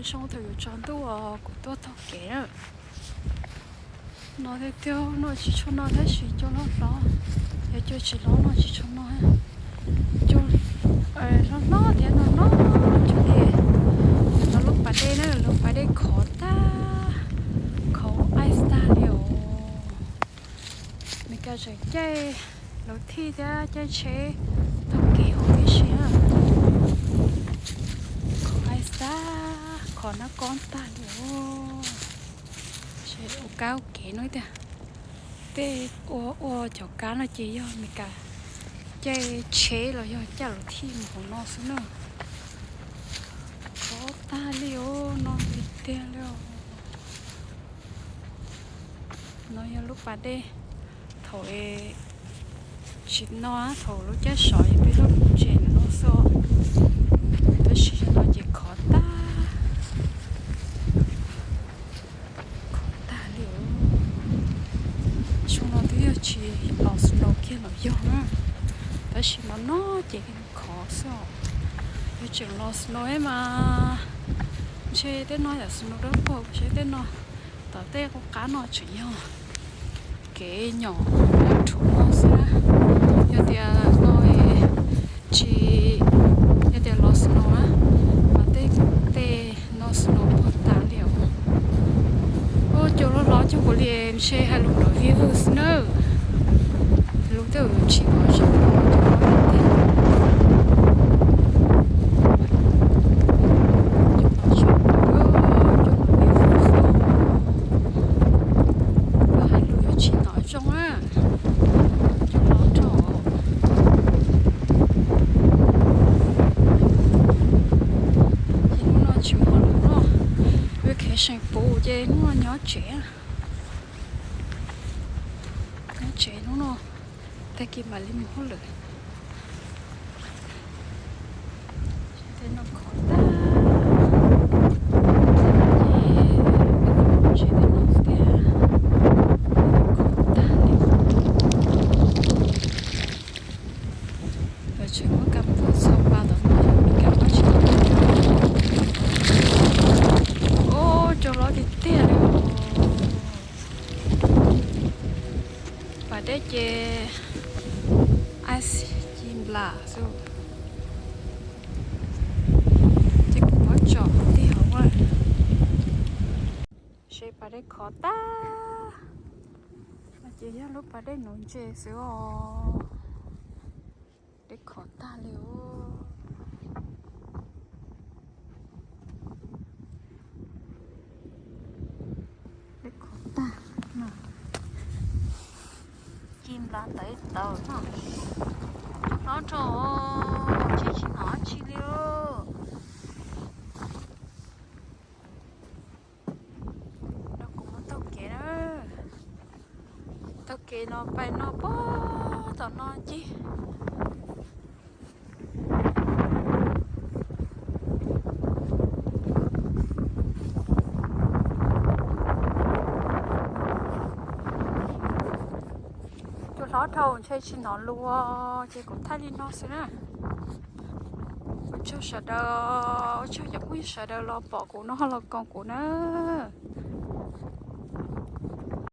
Zoo thaum yuav tsaus ntuj os, kuv tuaj taug kev na. No tiag tiag no tsis tshua no tab sis cua hlob hlob, yog cua tsis hlob no tsis tshua no. Cua hlob hlob thiab no no cua li. No lub pas dej na, lub pas dej khov tag, khov ice tag li os. Meskas tseem caij luv thij thiab caij tsheb taug kev hauv tib si. Khov ice tag, khov nab kob tag li os. Ua kab ua kev no tiag. Tej ua ua cov kab no ces yog Meskas caij tsheb los yog caij luv thij mus hauv no xwb na. Khov tag li os, no tiag tiag li os. No yog lub pas dej thaum tsis no, thaum lub caij sov yog peb tuaj mus tsev no xwb. Tab sis no ces khov tag, khov tag li os. Xyoo no twb yog tsis los snow kiag los yog na, tab sis no no ces khov xwb os. Yog tseem los snow mas ntshe tej no yam snow dawb paug, ntshe tej no tom tej qub qab no tseem yog kev nyom rhuav no xwb. Yog tias no tsis, yog tias los snow na mas tej tej no snow puag tas li os. Ua cua hlob hlob coj kuv li ntshe hais lus nrov vij vwj xwb nawb. Lub tej tsis pom zoo no cua hlob tiag. Cua hlob zoo, cua hlob vij vwj xwb. Koj hais lus yuav tsis hnov zoo na. Cua hlob rau. Ces hnub no tsis mus hauj lwm no, vacation puv ces hnub no nyob tsev. Nyob tsev hnub no, tag kis mam li mus hauj lwm. Tej no khov tag, ces peb mus tsev tej no tiag, khov tag li. Lawv tseem muab kas mus txhos pas tom no, Meskas muab tsis tau. Ub, cua hlob tiag tiag li os. Pas dej ces ice ci nplas xwb. Ces kuv muab tsom tig hauv ua, seb pas dej khov tag. No ces yog lub pas dej nuv ntses xwb os. Dej khov tag li os. Dej khov tag. Ci nplas tawv tawv no. Cua hlob rau, tsis tsis hnov tsi li. No kuv muab taug kev na. Taug kev no pais no puag tom no ces cua hlob dhau ntshe tsis hnov lus, ces kuv thaij li no xwb na. Ua tsaug sawv daws, ua tsaug cov phooj ywg sawv daws los pom kuv no ho los koom kuv na.